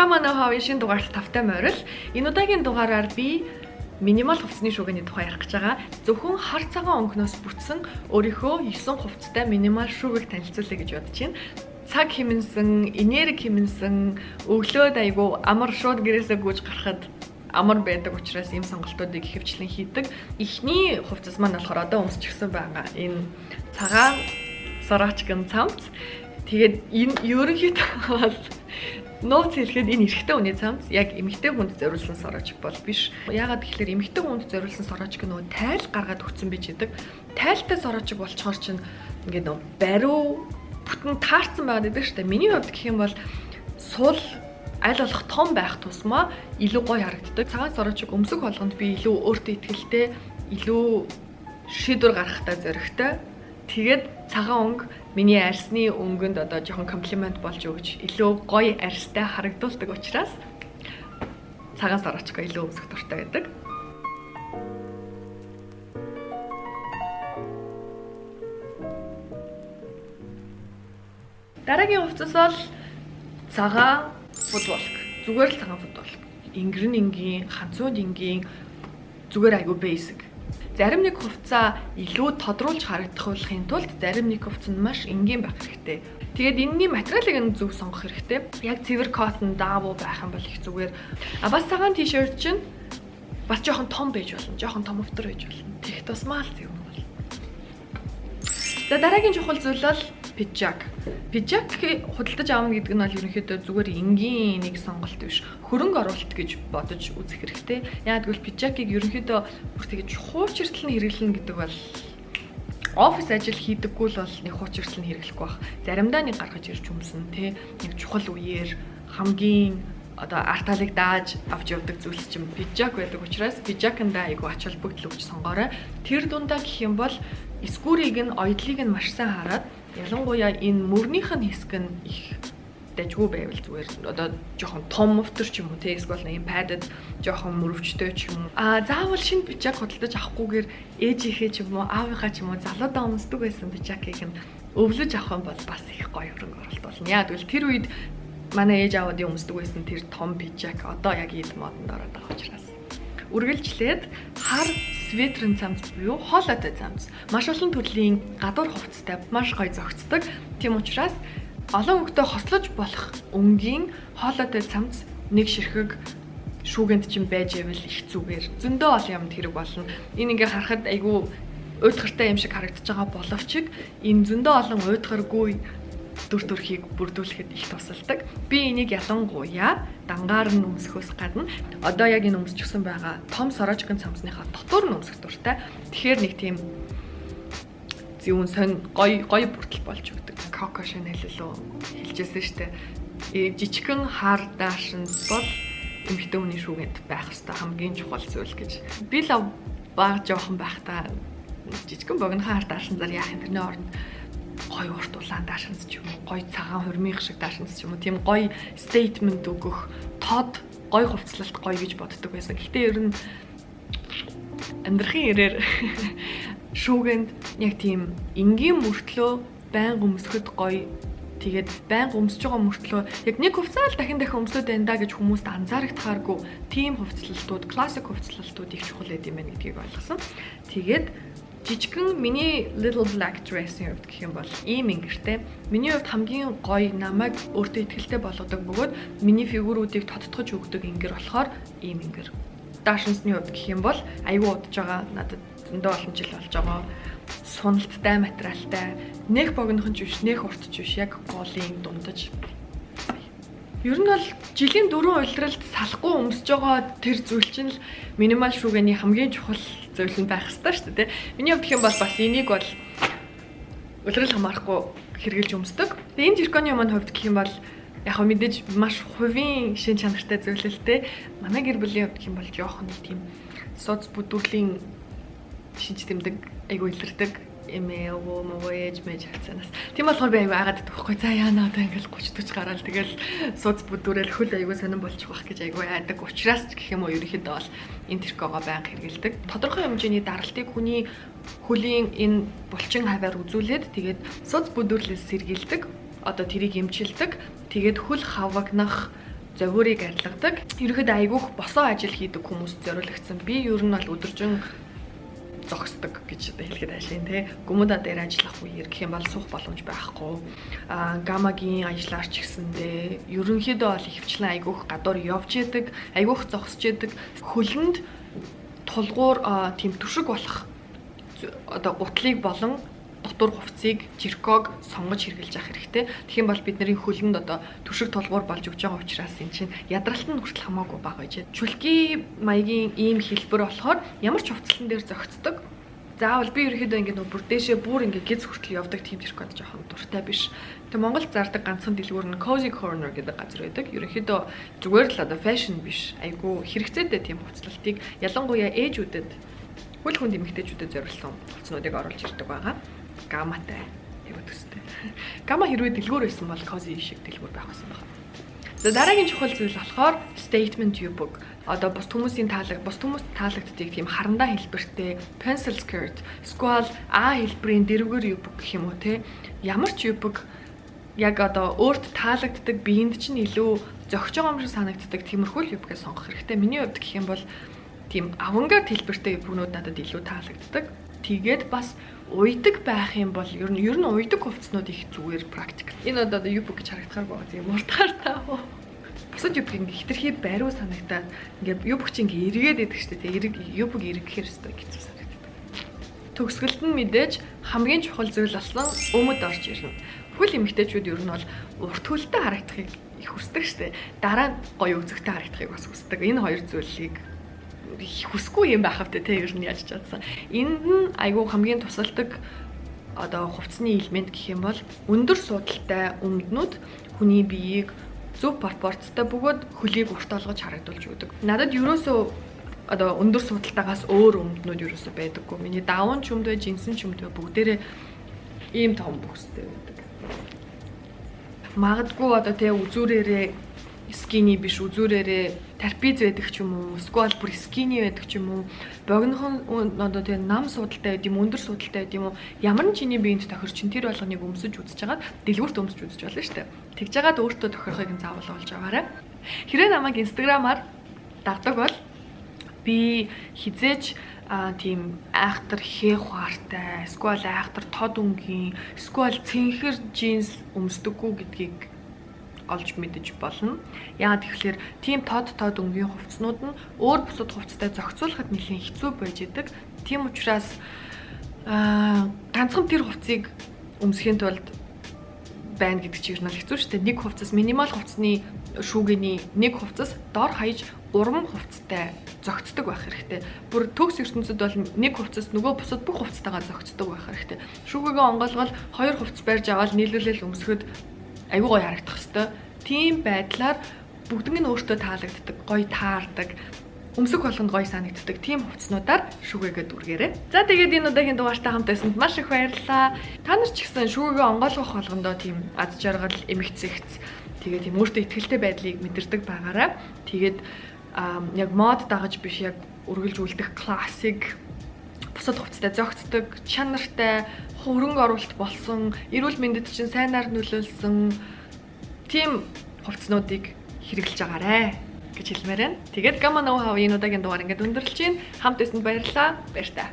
Камана хавийн шинэ дугаарт тавтай морил. Энэ удаагийн дугаараар би minimal хувцсны шүүгээний тухай ярих гэж байгаа. Зөвхөн хар цагаан өнгөнөөс бүтсэн өөрийнхөө 9 хувцастай minimal шүүгийг танилцуулъя гэж бодож байна. Цаг хэмнэсэн, энерги хэмнэсэн, өглөөд айгу амар шууд гэрээсээ гүйж гарахад амар байдаг учраас ийм сонголтуудыг ихэвчлэн хийдэг. Эхний хувцас маань болохоор одоо өмсчихсэн байгаа. Энэ цагаан сорочкын цамц. Тэгээд энэ ерөнхийдөө бол нууц хэлэхэд энэ эрэгтэй хүний цамц, яг эмэгтэй хүнд зориулсан сорочк бол биш. Яагаад гэхээр эмэгтэй хүнд зориулсан сорочк нөгөө тайл гаргаад өгсөн байж идэг. Тайлтай сорочк болчоор чинь ингээд нөгөө бариу бүтэн таарсан байгаад байдаг шүү дээ. Миний хувьд гэх юм бол сул аль болох том байх тусмаа илүү гоё харагддаг. Цагаан сорочк өмсөх болгонд би илүү өөртөө итгэлтэй, илүү шийдвэр гаргахтай зоригтой. Тэгээд цагаан өнгө миний арьсны өнгөнд одоо жоохон compliment болж өгч илүү гоё арьстай харагдуулдаг учраас цагаан сорочко илүү өмсөх дуртай байдаг. Дараагийн хувцас бол цагаан футболк. Зүгээр л цагаан футболк. Ингэр нь энгийн, ханцууд энгийн, зүгээр айгу basic. Зарим нэг хувцаа илүү тодруулж харагдахуулахын тулд зарим нэг хувцас нь маш энгийн байх хэрэгтэй. Тэгээд энэний материалыг нь зөв сонгох хэрэгтэй. Яг цэвэр cotton даавуу байх юм бол их зүгээр. А бас цагаан t-shirt чинь бас жоохон том байж болно. Жоохон том өвтөр байж болно. Тэгэх тусмаа л зөв юм бол. За, дараагийн чухал зүйл бол пиджак. Пиджак худалдаж авна гэдэг нь бол ерөнхийдөө зүгээр энгийн нэг сонголт биш. Хөрөнгө оруулалт гэж бодож үзэх хэрэгтэй. Яагаад гэвэл пиджакийг ерөнхийдөө бүр тэгэж хуучиртал нь хэрэглэнэ гэдэг бол офис ажил хийдэггүй л бол нэг хуучиртал нь хэрэглэхгүй байх. Заримдаа нэг гаргаж ирж өмсөн те, нэг чухал үеэр хамгийн одоо арт талыг дааж авч явдаг зүйлс чинь пиджак байдаг учраас пиджаканда айгу ач холбогдол өгч сонгоорой. Тэр дундаа гэх юм бол эскүүрийг нь, оёдлыг нь маш сайн хараад, ялангуяа энэ мөрнийх нь хэсэг нь их дажгүй байвал зүгээр. Одоо жоохон том мөвтөр ч юм уу те, эсвэл нэг юм padded жоохон мөрөвчтэй ч юм уу. А заавал шинэ пиджак худалдаж авахгүйгээр ээжийнхээ ч юм уу, аавынхаа ч юм уу залуудаа өмсдөг байсан пиджакийг нь өвлөж авах юм бол бас их гоё хөрөнгө оруулалт болно. Яа гэвэл тэр үед манай ээж аавуудын өмсдөг байсан тэр том пиджак одоо яг ид модонд ороод байгаа учраас. Үргэлжлээд хар светрын цамц буюу хоолойтой цамц. Маш олон төрлийн гадуур хувцастай маш гоё зохицдог. Тийм учраас олон өнгөтэй хослож болох өнгийн хоолойтой цамц нэг ширхэг шүүгэнд чинь байж ивэл их зүгээр. Зөндөө олон юмд хэрэг болно. Энэ ингээ харахад айгүй уйтгартай юм шиг харагдаж байгаа боловч энэ зөндөө олон уйтгаргүй дүр төрхийг бүрдүүлэхэд их тусалдаг. Би энийг ялангуяа дангаар нь өмсөхөөс гадна одоо яг энэ өмсчихсэн байгаа том сорочкын цамцныхаа дотор нь өмсөх дуртай. Тэгэхээр нэг тийм зүүн сонь гоё гоё бүртэл болж өгдөг. Coco Chanel лөө хэлжсэн штэ. Жижигхэн хар даашинз бол эмэгтэй хүний шүүгэнд байх ёстой хамгийн чухал зүйл гэж. Би л баг жоохон байхдаа жижигхэн богинохон хар даашинзаар яах юм, тэрний оронд гоё урт улаан даашинз ч юм уу, гоё цагаан хурмынх шиг даашинз ч юм уу, тийм гоё statement өгөх тод гоё хувцлалт гоё гэж боддог байсан. Гэхдээ ер нь амьдрахын ирээр шүүгэнд яг тийм энгийн мөртлөө байнга өмсөхөд гоё, тэгээд байнга өмсөж байгаа мөртлөө яг нэг хувцас л дахин дахин өмсөд байна да гэж хүмүүст анзаарагдахааргүй тийм хувцлалтууд, классик хувцлалтууд их чухал байд юм байна гэдгийг ойлгосон. Тэгээд жижигхэн миний little black dress-ийн хувьд гэх юм бол ийм ингэртэй. Миний хувьд хамгийн гоё, намайг өөртөө итгэлтэй болгодог бөгөөд миний фигуруудыг тодтогч өгдөг ингэр болохоор ийм ингэр. Даашинсны хувьд гэх юм бол айгүй удаж байгаа. Надад зөндөө олон жил болж байгаа. Суналттай материалтай, нэх богинохон ч биш, нэх урт ч биш, яг голын дундаж. Ер нь бол жилийн дөрвөн улиралд салахгүй өмсөж байгаа тэр зүйл чинь л minimal шүүгээний хамгийн чухал зүйл нь байх ёстой шүү дээ. Миний хувьд гэх юм бол бас энийг бол улирал хамаарахгүй хэрэгжилж өмсдөг. Тэгээ энэ жирконы маань хувьд гэх юм бол яг хөө мэдээж маш хувийн шин чанартай зүйл л дээ. Манай гэр бүлийн хувьд гэх юм бол жоохон нэг тийм соц бүдүүрлийн шинж тэмдэг айгу илэрдэг эмээ, өвөө, мөвөө, ээж мэж хацаанаас. Тийм болохоор би айгу айгаад байхгүй. За, яана одоо ингээл 30 40 гараал тэгэл сууц бүдүүрэл хөл айгу сонирн болчих واخ гэж айгу айдаг. Учираас ч гэх юм уу, ерөнхийдөө бол энэ тэркогоо байнга хэрэгэлдэг. Тодорхой хэмжээний даралтыг хүний хөлийн энэ булчин хаваар үзүүлээд, тэгээд сууц бүдүүрлээс сэргийлдэг. Одоо тэрийг эмчилдэг. Тэгээд хөл хавагнах, зовиурыг арилгадаг. Ерөнхийдөө айгүйх босоо ажил хийдэг хүмүүст зориулагдсан. Би ер нь бол өдөржин зогсдог гэж одоо хэлэхэд ажлын тий. Гүмүда дээр ажиллах үеэр гэх юм бол суух боломж байхгүй. Гамагийн ажиллаар ч гэсэндээ ерөнхийдөө бол ихэвчлэн айгүйх гадуур явж идэг, айгүйх зогсож идэг. Хөлөнд тулгуур тийм түшиг болох одоо гутлыг болон дотуур хувцсыг, жирког сонгож хэрэглэж явах хэрэгтэй. Тэгэх юм бол бидний хөлөнд одоо түшиг тулгуур болж өгч байгаа учраас энэ чинь ядралт нь хүртэл хамаагүй бага байж. Чүлки маягийн ийм хэлбэр болохоор ямар ч хувцлан дээр зохицдог. Заавал би ерөнхийдөө ингээд нөө бүр дээшээ бүр ингээд гиз хүртэл явдаг тийм жиркод жоохон дуртай биш. Тэгээ Монголд зардаг ганцхан дэлгүүр нь Cozy Corner гэдэг газар байдаг. Ерөнхийдөө зүгээр л одоо fashion биш. Айгу хэрэгцээтэй тийм хувцлалтыг ялангуяа ээжүүдэд, хөл хүнд эмэгтэйчүүдэд зориулсан хувцснуудыг оруулж ирдэг байгаа. Гаматай. Айгу төстэй. Гама хэрвээ дэлгүүр байсан бол Cozy шиг дэлгүүр байх байсан байна. За, дараагийн чухал зүйл болохоор statement юбок. Одоо бус хүмүүст таалагддаг тийм харандаа хэлбэртэй pencil skirt, эсвэл А хэлбэрийн дэрвгэр юбок гэх юм уу те. Ямар ч юбок яг одоо өөрт таалагддаг, биеинд чинь илүү зохиж байгаа юм шиг санагддаг тиймэрхүү л юбкээ сонгох хэрэгтэй. Миний хувьд гэх юм бол тийм авангард хэлбэртэй юбкнууд надад илүү таалагддаг. Тэгээд бас уйдаг байх юм бол ер нь уйдаг хувцснууд их зүгээр, practical. Энэ одоо юбок гэж харагдахаар байгаа юм уртгаар таа. Бусад юбок ингээ хитрхи бариу санагдаад, ингээ юбок чи ингээ эргээд идэг штэ. Тэгээ эрэг юбок эргэхээр өстой хэцүү санагддаг. Төгсгөлд нь мэдээж хамгийн чухал зүйл болсон өмд орж ирнэ. Бүхэл эмэгтэйчүүд ер нь бол урт хөлтэй харагдахыг их хүсдэг штэ. Дараа нь гоё үзэгтэй харагдахыг бас хүсдэг. Энэ хоёр зүйлийг хүсэхгүй юм байх автай те, ер нь яаж чадсан. Энд нь айгүй хамгийн тусалдаг одоо хувцсны элемент гэх юм бол өндөр суудалтай өмднүүд хүний биеийг зөв пропорцтой бөгөөд хөлийг урт олгож харагдуулж өгдөг. Надад ерөөсөө одоо өндөр суудалтайгаас өөр өмднүүд ерөөсөө байдаггүй. Миний даун ч өмд бай, жинсэн ч өмд бай, бүгдээрээ ийм том бөхстэй байдаг. Магадгүй одоо тэгээ үзүүрээрээ skinny биш, үзүүрээрээ трапез байдаг ч юм уу, эсвэл бүр skinny байдаг ч юм уу, богинохон одоо тэгээ нам суудалтай байд юм, өндөр суудалтай байд юм уу, ямар нь чиний биед тохирч чинь тэр болгоныг өмсөж үзэж хагаад, дэлгүүрт өмсөж үзэж болно шүү дээ. Тэгж жагаад өөртөө тохирохыг нь заавал олж аваарай. Хэрвээ намайг Instagram-аар дагдаг бол би хизээж тийм айхтар хээ хуаартай, эсвэл айхтар тод өнгийн, эсвэл цэнхэр джинс өмсдөггүй гэдгийг олж мэдэж болно. Яагаад тэгэхээр тийм тод тод өнгийн хувцснууд нь өөр бусад хувцастай зохицуулахад нэлээд хэцүү байж идэг. Тийм учраас ганцхан тэр хувцсыг өмсөхийн тулд байна гэдэг чинь ер нь хэцүү шүү дээ. Нэг хувцас, minimal хувцсны шүүгээний нэг хувцас дор хаяж гурван хувцастай зохицдог байх хэрэгтэй. Бүр төгс ертөнцид бол нэг хувцас нөгөө бусад бүх хувцастайгаа зохицдог байх хэрэгтэй. Шүүгээгээ онгойлгол хоёр хувцас барьж аваад нийлүүлэл өмсөхөд аюу гоё харагдах хэвээр. Тийм байдлаар бүгднийг нь өөртөө таалагддаг, гоё таардаг, өмсөх болгонд гоё санагддаг тийм хувцснуудаар шүүгээгээ дүүргээрэй. За, тэгээд энэ удаагийн дугаартай хамт байсанд маш их баярлалаа. Та нар ч гэсэн шүүгээгээ онгойлгох болгондоо тийм аз жаргал, эмх цэгц, тэгээд тийм өөртөө итгэлтэй байдлыг мэдэрдэг байгаарай. Тэгээд яг мод дагаж биш, яг үргэлж үлдэх классик, бусад хувцастай зохицдог, чанартай, хөрөнгө оруулалт болсон, эрүүл мэндэд чинь сайнаар нөлөөлсөн тийм хувцснуудыг хэрэглэж байгаарэ гэж хэлмээр байна. Тэгээд Gamma Know How энэ удаагийн дугаар ингээд өндөрлөж байна. Хамт байсанд баярлалаа. Баяртай.